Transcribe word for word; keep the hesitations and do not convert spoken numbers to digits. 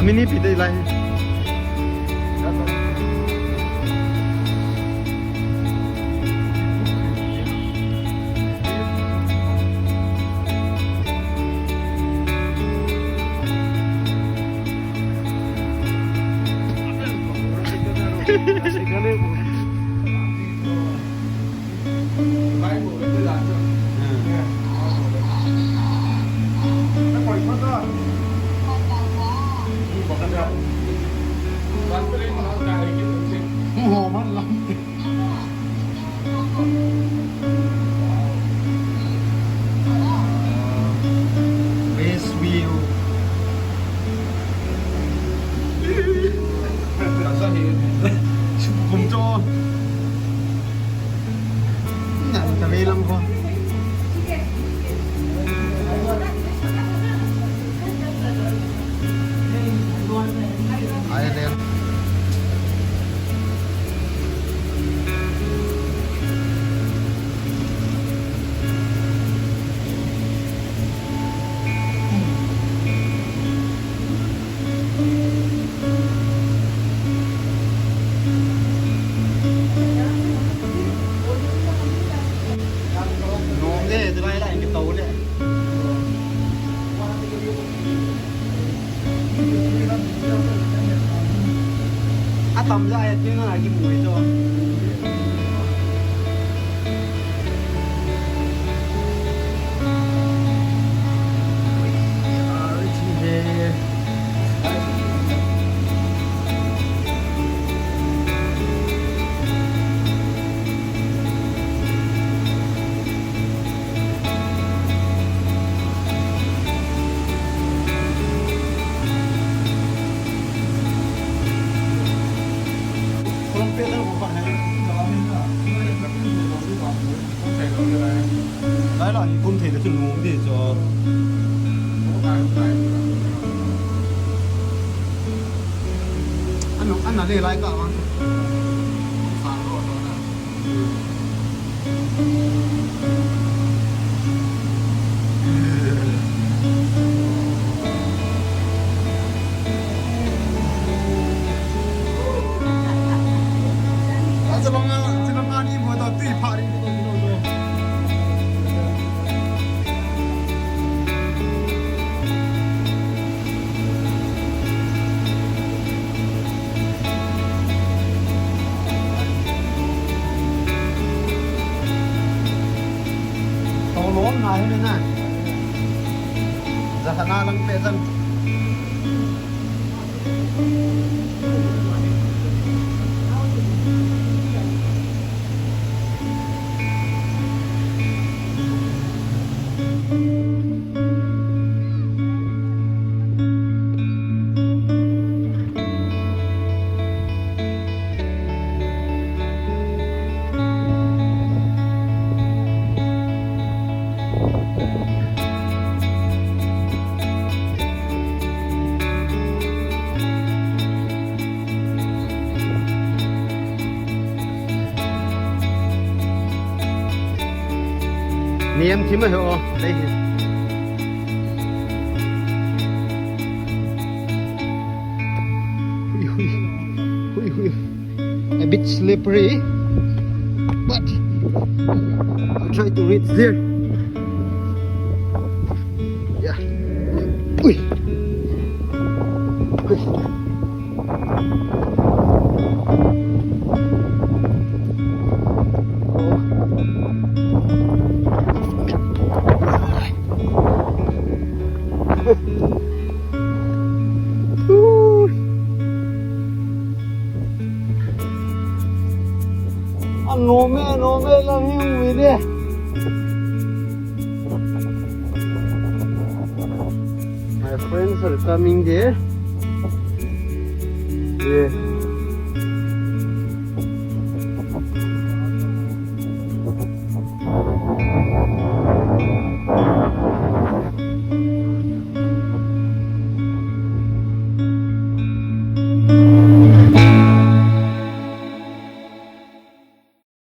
Mini pi dei lai. Best view. Asa hi. Kum cho. Na, ta ve lam ko. Ai le. Nom le, tulai lai, kitou le. Atam ja, atin na, kimu ito. Lai la, hi kum thei le chun ngom di cho. Ano, ana le lai ka vang. Tolom na hi na. Jakhat na lang pe jan. Niam thim ahi o, lei hi. Hui, hui. Hui, hui. A bit slippery, but I'll try to reach there. Yeah. Ui. Ui. Oh. Ui. Anom e, anom e, lam hi ui de. My friends are coming there. Yeah.